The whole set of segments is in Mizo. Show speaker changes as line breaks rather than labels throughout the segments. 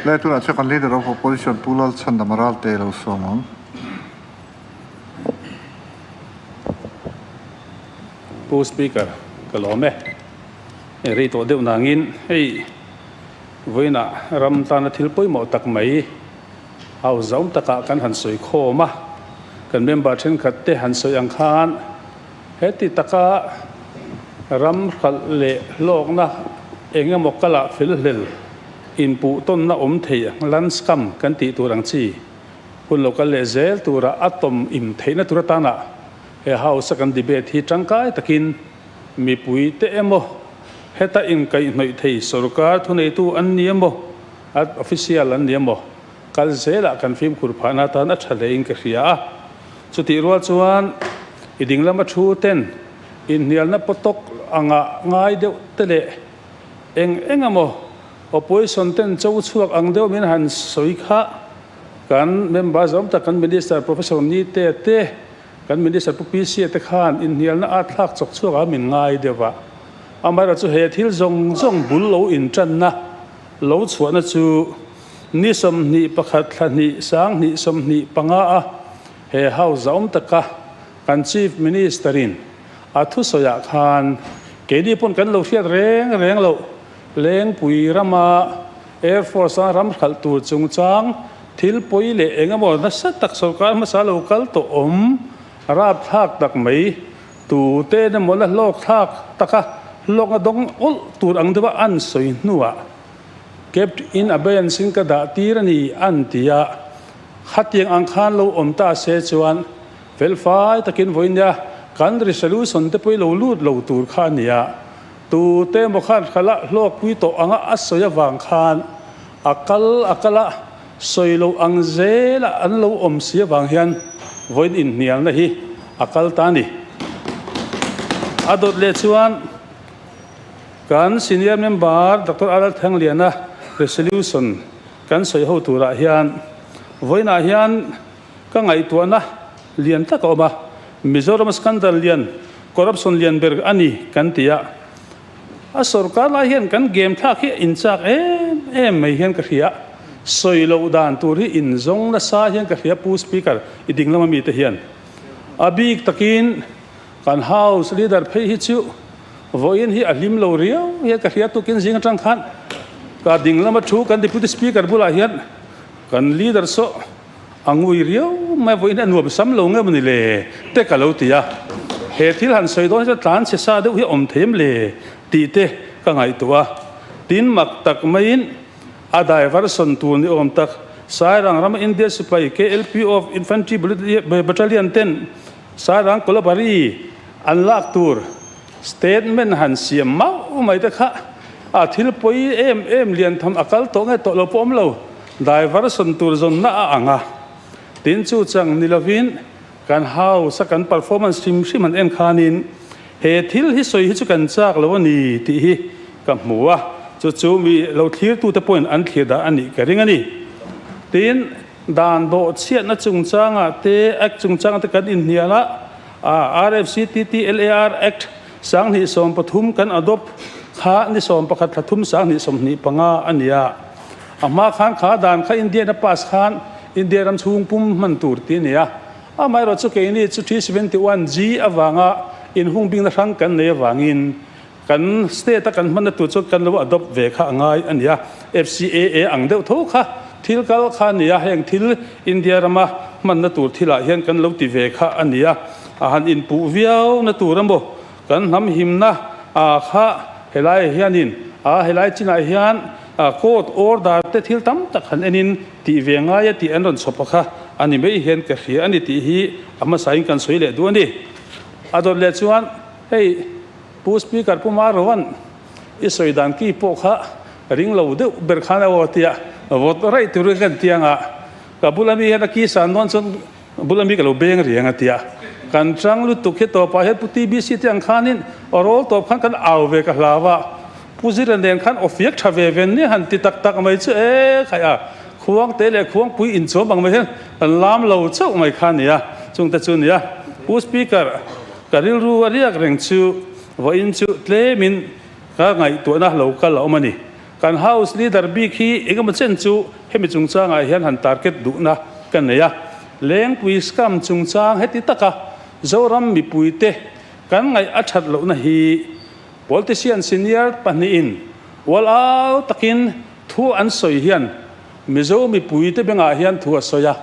Tlai tunah chuan kan Leader of Opposition Pu Lalchhandama Ralte lo sawm ang.
Pu Speaker, ka lawm e. Hei rei tawh deuh nangin hei vawiinah ram tana thil pawimawh tak mai House zaum takah kan han sawi khawm a. Kan member thenkhat te han sawi ang khan heti taka ram hralh leh hlawkna eng emaw kala fel hlel Inpuh tawnna awm thei landscam kan tih tur ang chi hun lo kal leh zel tura a tawm im theihna tur atana he House a kan debate hi tangkai takin mipui te emaw heta inkaihhnawih thei sorkar thuneitu an ni emaw a official an ni emaw kal zelah kan fimkhur phahna atan a tha hlein ka hria a. Chutih rual chuan i dinglam a thu ten inhnialna pawtawk anga ngai deuh te leh Eng eng emaw opposition ten cho chhuak ang deuh min han sawi kha kan member zawm tak kan minister Professor Nite te kan minister Pu PC te khan inhnialna a thlak chawk chhuak ah min ngai deuh a. Amaherawh chu he thil zawng zawng bul lo intanna lo chhuahna chu ni 21 thla hnih sang hnih 25 a he house zawm taka kan chief minister in A thusawiah khan keini pawn kan lo hriat reng reng loh Lengpui rama Air Force-a ram hralh tur chungchang thil pawi leh eng emaw nasa tak sorkar hmasa lo kal tawh awm rapthlak tak mai tute emaw la hlawkthlak taka hlawkna dawng awlh tur ang deuha an sawi hnuah kept in abeyance in ka dah tir a ni an ti a, khatiang ang khan lo awm ta se chuan Felfai takin vawinia kan resolution te pawh i lo lut lo tur kha a nia. Tute emaw khan hralah hlawkpui tawh anga a sawi avang khan a kal a kal a, sawi loh ang zela an lo awm si avang hian vawiin inhnialna hi a kal ta a ni. A dawt leh chuan kan senior member Doctor Aral Thangliana resolution kan sawi ho turah hian vawiinah hian Ka ngaihtuahna lian tak a awm a, Mizoram scandal lian, corruption lian ber a ni kan ti a. A sorkar lai hian kan game thlak hi in chak em em mai hian ka hria. Sawi loh dan tur hi in zawng nasa hian ka hria Pu Speaker i ding lama mite hian. A bik takin kan House leader phei hi chu vawiin hi a hlim lo riau hian ka hria tukin zing atang khan ka ding lama thu kan Deputy Speaker bulah hian kan leader saw A ngui riau mai vawiin a nuam sam lo nge mawni le te ka lo ti a, he thil han sawi dawn hi chuan tlan chhe sa deuh hi a awm thei em le tih te ka ngaihtuah a, tin mak tak maiin a diversion tur ni awm tak Sairang rama India sipai KLP of Infantry Battalion ten Sairang Kolabari an lak tur statement han siam mauh mai te kha a thil pawi em em lian tham a kal tawh nge tawh lo pawh awm lo. Diversion tur zawnna a ang a, tin chu chang ni lovin kan house a kan performance hrim hrim han en khanin he thil hi sawi hi chu kan chak lo a ni tih hi ka hmu a, chu chu mi lo thlirtute pawhin an thlir dah a nih ka ring a ni. Tin, dan bawhchhiatna chungchangah te, Act chungchangah te kan inhnial a, RFCTTLAR Act 2013 kan adopt kha ni 11 thla thum 2025 a ni a. A hma khan kha dan kha India in a pass khan India ram chhung pum hman tur ti a ni a. Amaherawh chu keini chu 371 G avanga inhung bingna hrang kan nei avangin kan state a kan hmanna tur chu kan lo adopt ve kha a ngai a ni a. FCAA ang deuh tho kha thil kal kha a ni a, heng thil India rama hmanna tur thilah hian kan lo ti ve kha a ni a. A han inpuh viau na tur emaw kan hnam himna kha helaiah hianin a helai chinah hian Court order te thil tam tak han enin tih ve ngai a tih an rawn chhawp a kha a ni mai hian ka hria a ni tih hi a hmasain kan sawi leh duh a ni. A dawt leh chuan hei Pu Speaker Pu Marovan i sawi dan ki pawh kha ring lo deuh ber khan a aw tia vawt raih turin kan tiang a, ka bula mi hian a ki san dawn chuan bula mi ka lo beng riang a tia kan chang lutuk hi tawpah hian Pu TBC te ang khanin rawl tawp khan kan au ve ka hlau a. Pu Zira nen khan aw fiak tha ve ven nia han ti tak tak mai chu e khai a, khuang te leh khuangpui inchawm ang mai hian kan lam lo chauh mai kha a nia, chungte chu a nia. Pu Speaker, ka rilru a riak reng chu vawiin chu tlemin ka ngaihtuahna lo kal a awm a ni. Kan House Leader bik hi engemaw chen chu hemi chungchangah hian han target duhna ka nei a. Lengpui scam chungchang heti taka Zoram mipuite kan ngaih a that lohna hi politician senior pahnihin ual au takin thu an sawi hian Mizo mipuite bengah hian thu a sawi a.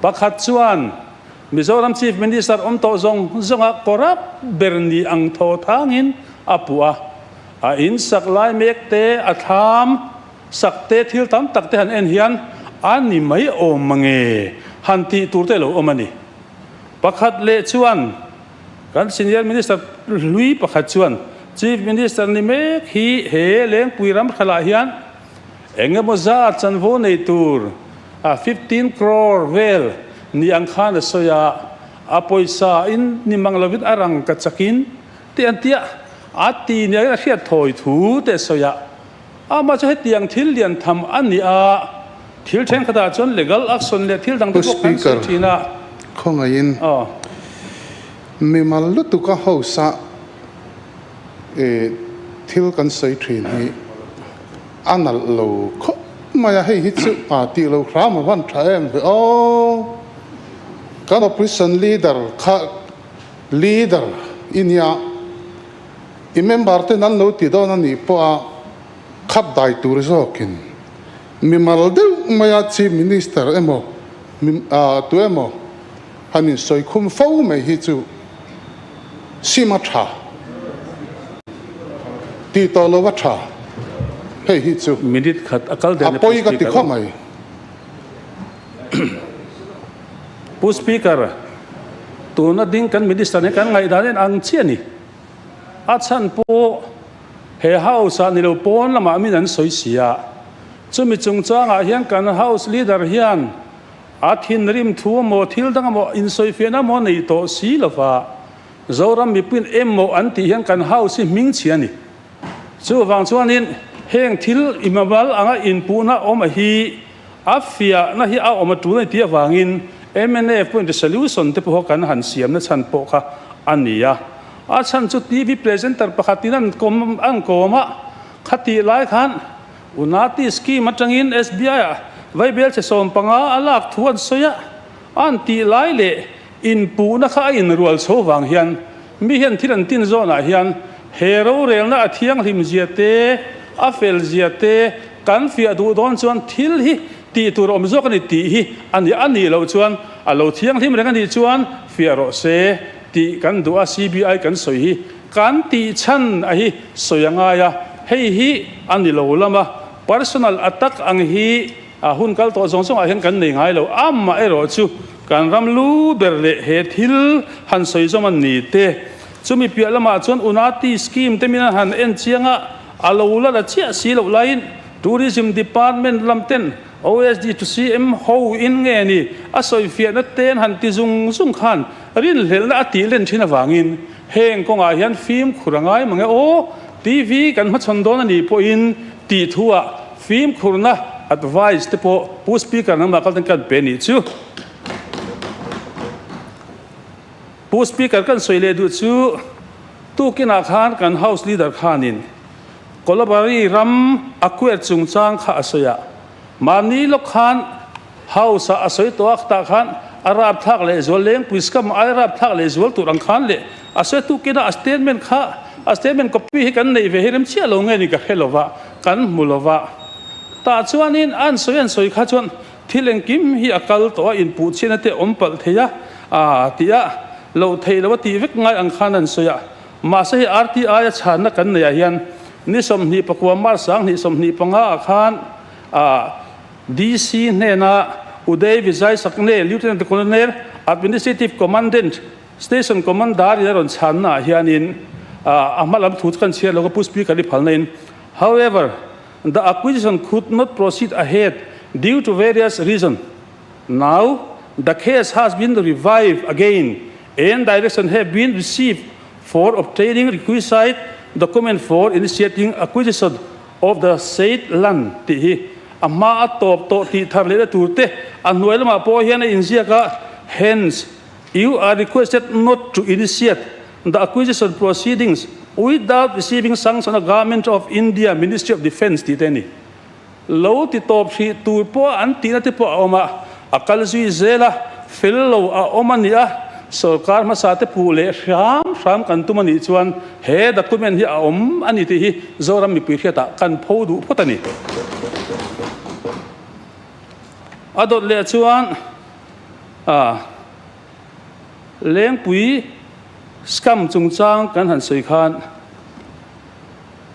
Pakhat chuan Mizoram Chief Minister awm tawh zawng zawnga corrupt ber ni ang thaw thangin a puh a. A in sak lai mek te, a thlam sak te thil tam tak te han en hian a ni mai awm mange han tih tur te lo awm a ni. Pakhat leh chuan kan Senior Minister hlui pakhat chuan Chief Minister ni mek hi he Lengpui ram hralah hian eng emaw zat chanvo nei tur a 15 crore vel ni ang khan a sawi a, a pawisa in ni mang lovin a rang ka chakin Tih an tia, a ti nia in a hriat thawi thu te a sawi a. Amah chu hetiang thil lian tham a ni a, thil thenkhatah chuan legal action leh thil dang te
Pu
pawh kan
Speaker,
sawi thin a.
Khawngaihin mimal lutuka House-a thil kan sawi thin hi a nalh lo khawp mai a, hei hi chu a tih lo hram a van tha em ve aw. Kan opposition leader kha Leader i nia, i member ten an lo ti dawn a nih pawh a khap dai tur zawkin mimal deuh maia Chief Minister emaw tu emaw han insawi khum fo mai hi chu sim a tha tih tawh lo a tha hei hi chu
Minute khat a kal
a pawi ka ti khawp mai.
Pu Speaker, tuna ding kan Minister nen kan ngaihdan en ang chiah a ni. A chhan pawh he House ah nilo pawn lamah min an sawi si a. Chumi chungchangah hian kan House Leader hian a thinrim thu emaw thil dang emaw insawifiahna emaw nei tawh si lova Zoram mipuiin emaw an tih hian kan House hi hming chhia a ni. Chuvang chuanin heng thil imamal anga inpuhna awm a hi A fiahna hi a awm a tul a ni tih avangin mnf pawhin resolution te pawh kan han siamna chhan pawh kha a ni a. A chhan chu TV presenter pakhatin an kawm an kawm a, khatih lai khan Unati scheme atangin SBI ah vaibel chhe 15 a lak thu an sawi a, an tih lai leh inpuhna kha a inrual chho vang hian mi hian thil an tin zawnah hian he rorelna a thianghlim zia te, a fel zia te, Kan fiah duh dawn chuan thil hi tih tur awm zawk a ni tih hi a ni. A nih loh chuan a lo thianghlim reng a nih chuan fiah rawh se tih kan duh a, CBI kan sawi hi kan tih chhan a hi sawi a ngai a, hei hi a ni lo lam a, personal attack ang hi a hun kal tawh zawng zawngah hian kan nei ngai lo. Amaherawh chu kan ram lu ber leh he thil han sawi zawm a ni te, chumi piah lamah chuan Unati scheme te min an han en chiang a, A lo la la chiah si loh laiin Tourism Department lam ten OSD to CM ho in nge ni a sawifiahna ten han ti zung zung khan rinhlelhna a tih len thin avangin heng kawngah hian fimkhur a ngai mange aw, TV kan hmachhawn dawn a nih pawhin tih thu ah fimkhurna advice te pawh Pu Speaker nangmah kal ten kan pe nih chu. Pu Speaker kan sawi leh duh chu tukinah khan kan House Leader khanin Kolabari ram a kuer chungchang kha a sawi a, mahni lawk khan House ah a sawi tawh a, tah khan a rapthlak leh zual lengpui scam ai rapthlak leh zual tur ang khan leh a sawi tukinah a statement kha a statement copy hi kan neih ve hi rem chiah lo nge ni ka hre lova kan hmu lova tah chuanin an sawi an sawi kha chuan Thil engkim hi a kal tawh a, inpuhchhiatna te awm palh thei a, aa tih a, loh theih loh a tih vek ngai ang khan an sawi a. Mahse hei RTI a chhanna kan neih ah hian ni 29 March 2025 ah khan aa DC hnena Uday Vijay Sakne, Lieutenant Colonel, Administrative Commandant, Station Commander in a rawn chhanna ah hianin aa a hma lam thu chu kan chhiar lo ka Pu Speaker i phalna in However, The acquisition could not proceed ahead due to various reasons. Now, the case has been revived again and direction have been received for obtaining requisite document for initiating acquisition of the said land tih hi a hma a tawp tawh tih thar lehna tur te a hnuai lamah pawh hian a inziak a, hence you are requested not to initiate the acquisition proceedings. Without receiving sanction a Government of India Ministry of Defence tih te a ni. Lo ti tawp hrih tur pawh an tihna te pawh a awm a, a kal zui zel a, fel lo a awm a ni a, sorkar hmasa te puh leh hram hram kan tum a nih chuan he document hi a awm a ni tih hi Zoram mipui hriatah kan pho duh phawt a ni. A dawt leh chuan a Lengpui scam chungchang kan han sawi khan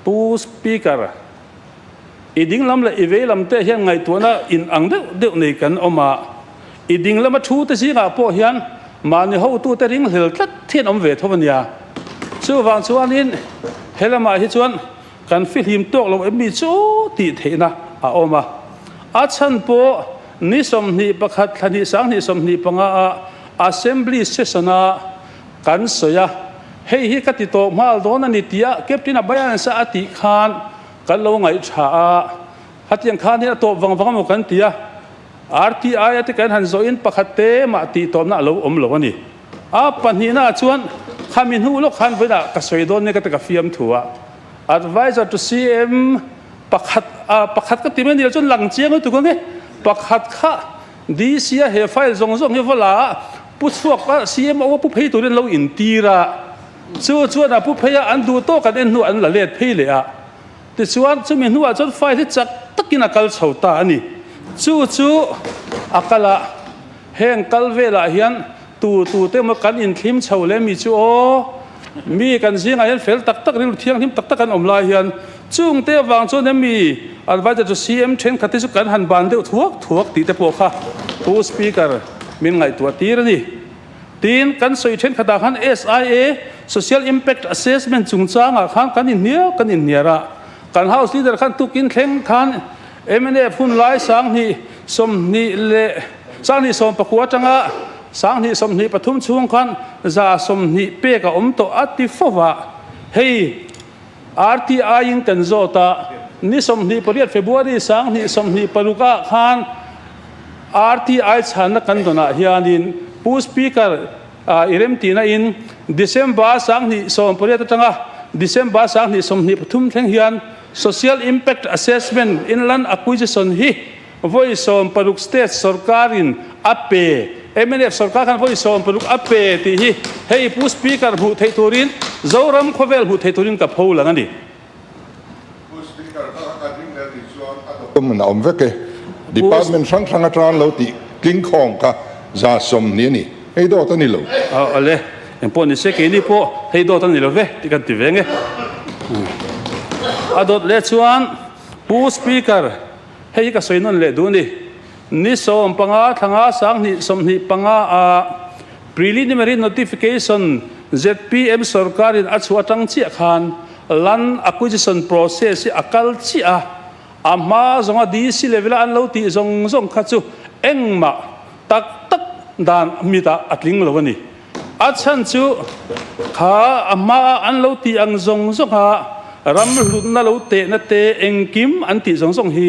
Pu Speaker, i dinglam leh i veilam te hian ngaihtuahna in ang deuh deuh nei kan awm a, i dinglama thu te zingah pawh hian mahni hotute ringhlel tlat hi an awm ve tho a nia. Chuvang chuanin he lamah hi chuan kan fihlim tawk lo em mi chu tih theihna a awm a. A chhan pawh ni 21 thla hnih 20 25 ah Assembly session a kan sawi a, hei hi ka ti tawh nghal dawn a ni tia Captain Abayansa a tih khan kan lo ngaihṭha a, hetiang khan hian a tawp vang vang emaw kan ti a, RTI a te kan han zawhin pakhat te mah tih tawpna a lo awm lo a ni. A pahnihna ah chuan khami hnu lawk khan vawiinah ka sawi dawn nia ka ti ka fiamthu a, Adviser to CM pakhat ah pakhat ka ti mai ni lo chuan lang chiang lutuk ang e, pakhat kha DC a he file zawng zawng hi va la a, pu chhuak a CMO a pu phei turin lo intir a, chu chuan a pu phei a an duh tawk an en hnuah an la let phei leh a, tichuan chumi hnuah chuan file hi chak takin a kal chho ta a ni. Chu chu a kal a. Heng kal velah hian tu tu te emaw kan inthlim chho leh mi chu aw, mi kan zingah hian fel tak tak rilru thianghlim tak tak an awm lai hian chung te avang chuan emi adviser chu CM thenkhat te chu kan han ban deuh thuak thuak tih te pawh kha Pu Speaker min ngaihtuah tir a ni. Tin, kan sawi thenkhatah khan SIA, Social Impact Assessment, chungchangah khan kan inhnial kan inhniar a, kan House Leader khan tukin thleng khan mnf hun lai 2020 leh 2019 atanga 2023 chhung khan 20% pek a awm tawh a ti fo va. Hei RTI in kan zawt a, ni 28 February 2026 ah khan RTI chhanna kan dawnah hianin Pu Speaker i remtihna in December 2018 atanga December 2023 thleng hian Social Impact Assessment Inland Acquisition hi vawi 60 state sorkarin a pe, mnf sorkar khan vawi 60 a pe tih hi hei Pu Speaker hmuh theih turin Zoram khawvel hmuh theih turin ka pho lang a ni.
Pu Speaker, ka kan ring leh nih chuan a document a awm vek e. Department hrang hrang atang lo tih tling khawm kha 20% a ni. Hei dawt a ni lo.
Awle, engpawh ni se keini pawh hei dawt a ni lo ve tih kan ti ve nge. A dawt leh chuan Pu Speaker, hei hi ka sawi nawn leh duh ni. Ni 15 thlanga 2025 ah Preliminary Notification zpm sorkarin a chhuah atang chiah khan Land Acquisition process hi a kal chiah a, a hma zawnga DC level a an lo tih zawng zawng kha chu engmah tak tak dan mitah a tling lo a ni. A chhan chu kha a hmaa an lo tih ang zawng zawnga ram hlutna lo tehna te engkim an tih zawng zawng hi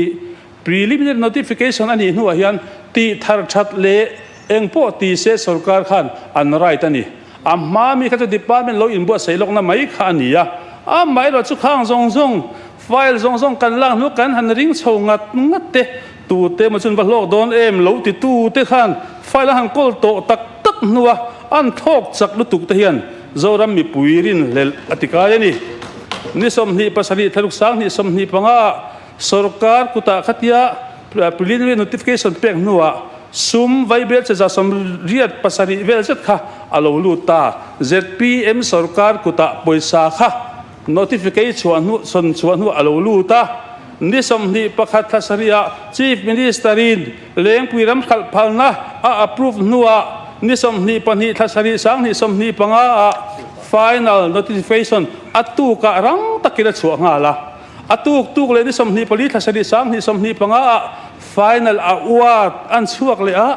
preliminary notification a nih hnuah hian tih thar that leh engpawh ti se sorkar khan an right a ni. A hma mi kha chu department lo inbuatsaih lawkna mai kha a ni a, amaherawh chu khang zawng zawng file zawng zawng kan lak hnu kan han ring chho ngat ngat te, tute emaw chuan va hlawk dawn em lo ti tute khan file a han kawl tawh tak tak hnua an thlawk chak lutuk te hian Zoram mipui rinhlelh a ti kai a ni. Ni 27 thlaruk 2025 ah sorkar kutah khatia preliminary notification pek hnuah sum vaibel che 87 vel zet kha a lo lut ta. Zpm sorkar kutah pawisa kha Notification chhuah hnu a lo lut a, ni 21 thla sarihah Chief Minister-in Lengpui ram hralh phalna a approve hnuah ni 22 thla sarih 2025 ah final notification a tukah rang takin a chhuah nghal a. A tuk tuk leh ni 24 thla sarih 2025 ah final award an chhuak leh a,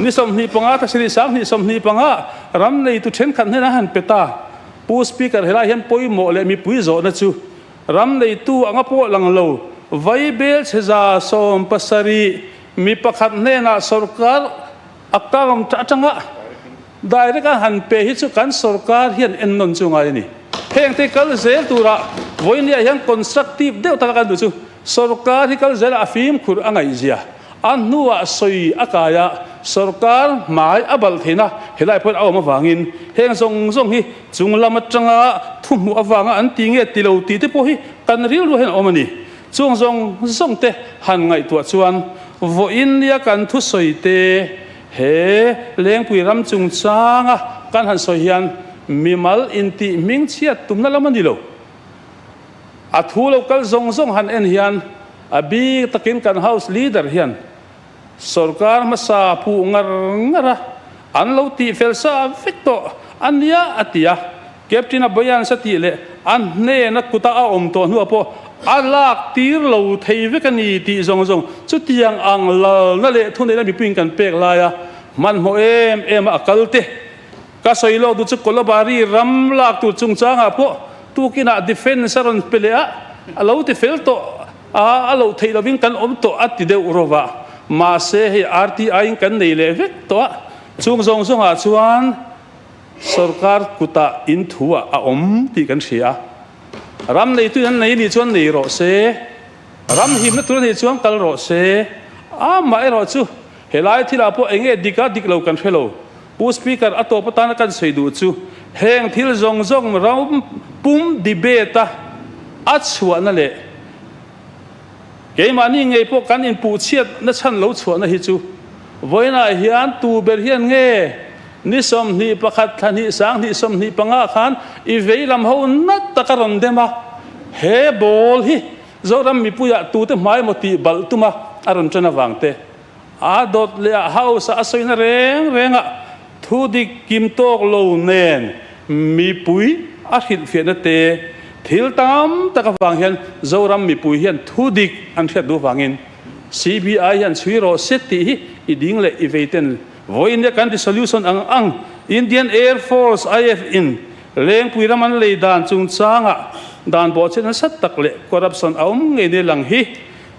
ni 25 thla sarih 2025 ah ram neitu thenkhat hnenah han pe ta. Pu Speaker helai hian pawimawh leh mipui zawhna chu ram neitu anga pawh lang lo vaibel chhe 70 mi pakhat hnenah sorkar account atanga direct a han pe hi chu kan sorkar hian ennawn chu ngai a ni. Hengte kal zel turah vawinia hian constructive deuh taka kan duh chu sorkar hi kal zelah a fimkhur a ngaihzia a hnuah sawi a kai a, sorkar hmai a balh theihna helai pawhin a awm avangin heng zawng zawng hi chung lam atanga thu hmuh avanga an ti nge ti lo tih te pawh hi kan rilru hian a awm a ni. Chung zawng zawng te han ngaihtuah chuan vawiin nia kan thusawi te he Lengpui ram chungchanga kan han sawi hian mimal intih hmingchhiat tumna lam a ni lo. A thu lo kal zawng zawng han en hian a bik takin kan House Leader hian Sorkar hmasa puh ngar ngar a, an lo tih fel sa vek tawh a nia a ti a. Captain a Bayans a tih leh a hnena kuta a awm tawh hnuah pawh a lak tir lo thei vek a ni tih zawng zawng chutiang ang lalna leh thuneihna mipuiin kan pek laia hmanhmawh em em a a kal te. Ka sawi lawk duh chu Kolobari ram lak tur chungchangah pawh tukinah defence a rawn pe leh a, a lo ti fel tawh a, a loh theih lovin kan awm tawh a ti deuh rawh va. Mahse hei RTI in kan nei leh vek tawh a, chung zawng zawngah chuan sorkar kutah in thu ah a awm tih kan hria a. Ram neituin an nei nih chuan nei rawh se, ram himna tur a nih chuan kal rawh se, amaherawh chu helai thilah pawh eng nge dik a dik lo kan hre lo. Pu Speaker, a tawp atana kan sawi duh chu heng thil zawng zawng ram pum debate a a chhuahna leh keimahni ngei pawh kan inpuhchhiat na chhan lo chhuahna hi chu vawiinah hian tu ber hian nge ni 21 thla hnih 20 25 khan i vei lam ho nat taka rawn dem a, he ball hi Zoram mipuiah tute hmai emaw tih balh tuma a rawn ṭan avang te. A dawt leh a house a sawina reng rengah thu dik kim tawk lo nen mipui a hrilhfiahna te thil tam tak avang hian Zoram mipui hian thu dik an hriat duh avangin CBI hian chhui rawh se tih hi i ding leh i vei ten vawiin nia kan resolution ang ang Indian Air Force, IAF, in Lengpui ram an lei dan chungchangah dan bawhchhiat nasa tak leh corruption a awm ngei nia lang hi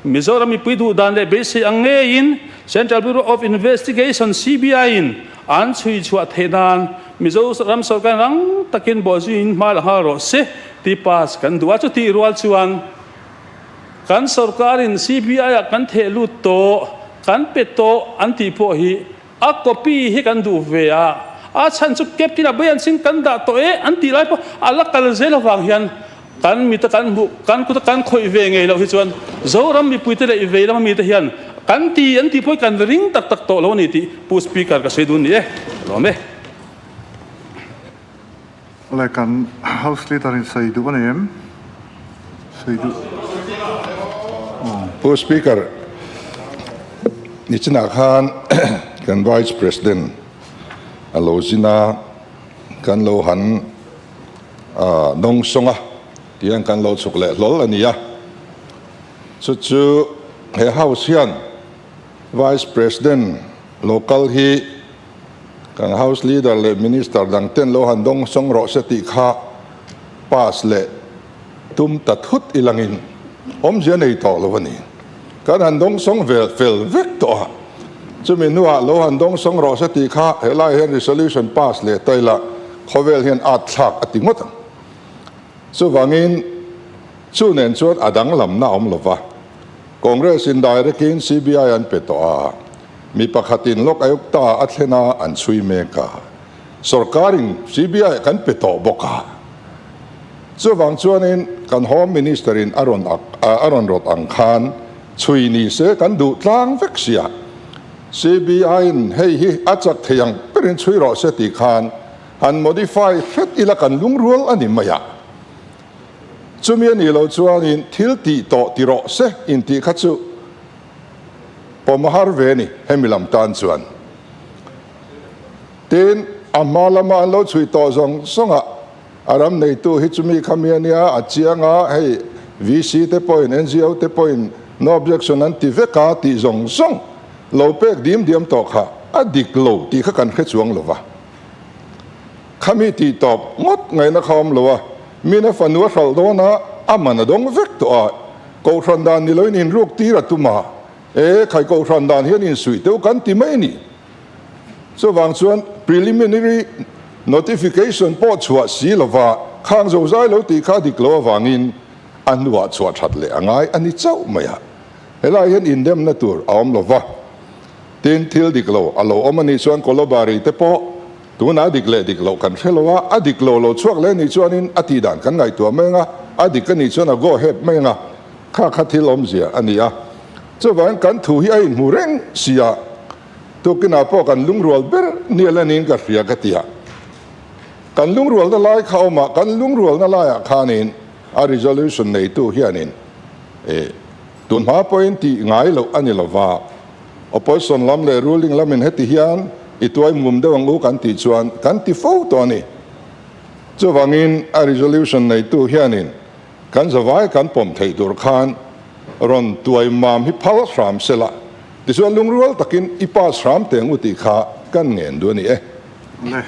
Mizoram mipui duh dan leh beisei ang ngeiin Central Bureau of Investigation, CBI, in an chhui chhuah theih nan Mizoram sorkar rang takin bawhzuiin hma la nghal rawh se tih pass kan duh a. Chutih rual chuan kan sorkarin CBI ah kan theh lut tawh, kan pe tawh an tih pawh hi A copy hi kan duh ve a, a chhan chu Captain Abhay Singh kan dah tawh e an tih lai pawh a la kal zel avang hian kan mita kan hmuh, kan kuta kan khawih ve ngei loh hi chuan Zoram mipuite leh i vei lama mite hian kan ti an tih pawh hi kan ring tak tak tawh lo a ni tih Pu Speaker ka sawi dun ni e. Ka lawm e.
Awle kan House Leader in sawi duh a nei em? Sawi duh.
Pu Speaker, nichinah khan kan Vice President a lo zin a, kan lo han dawng sawng a, tihian kan lo chhuk leh hlawl a ni a. Chu chu he House hian Vice President lo kal hi Kan House Leader leh Minister dang ten lo han dawng sawng rawh se tih kha pass leh tum ta thut ilangin awmzia nei tawh lo a ni. Kan han dawng sawng vel fel vek tawh a, chumi hnuah lo han dawng sawng rawh se tih kha helai hian resolution pass leh ta ila khawvel hian at thlak a ti ngawt ang. Chuvangin chu nen chuan a danglamna a awm lova, Congress in direct in CBI an pe tawh a, Mi pakhatin Lok Ayukta a thlen a, an chhui mek a. Sorkarin CBI kan pe tawh bawk a. Chuvang chuanin kan Home Minister-in a rawn a rawn rawt ang khan chhui ni se kan duh tlang vek sia. CBI-in hei hi a chak thei ang berin chhui rawh se tih khan han modify hret ila kan lungrual a ni mai a. Chumi a nih loh chuanin thil tih tawh ti rawh se intih kha chu Pawm a har ve a ni hemi lam tan chuan. Tin, a hma lama an lo chhui tawh zawng zawng a, a ram neitu hi chumi kha mi a nia, a chiang a, hei VC te pawhin NGO te pawhin no objection an ti vek a tih zawng zawng lo pek dim diam tawh kha a dik lo tih kha kan hre chuang lo va. Khami tih tawp ngawt ngaihna kha awm lo a, mina fanu a hralh dawn a, a man a dawng vek tawh a, Kohhran dan ni loin inruk tir a tum a, e khai kohhran dan hian insuih teuh kan ti mai a ni. Chuvang chuan preliminary notification pawh chhuah si lova Khang zozai lo tih kha a dik lo avangin a hnuah chhuah that leh a ngai a ni chauh mai a. Helaiah hian indemna tur a awm lo va. Tin, thil dik lo a lo awm a nih chuan Kolobari te pawh tunah a dik leh dik loh kan hre lo a, a dik lo lo chhuak leh a nih chuanin a tih dan kan ngaihtuah mai ang a, a dik a nih chuan a go ahead mai ang a, kha kha thil awmzia a ni a. Chuvangin kan thu hi a inhmu reng si a, tukinah pawh kan lungrual ber nial a niin ka hria ka ti a. Kan lungrualna lai kha awm a, kan lungrualna laiah khanin a resolution neitu hianin eh tun hma pawhin tih ngai loh a ni lo va, opposition lam leh ruling lamin heti hian i tuai mum deuh ang u kan tih chuan kan ti fo tawh a ni. Chuvangin a resolution neitu hianin kan zavai kan pawm theih tur khan rawn tuai mam hi phal hram sela, tichuan lungrual takin i pass hram teng u tih kha kan ngen duh a ni e.
Le.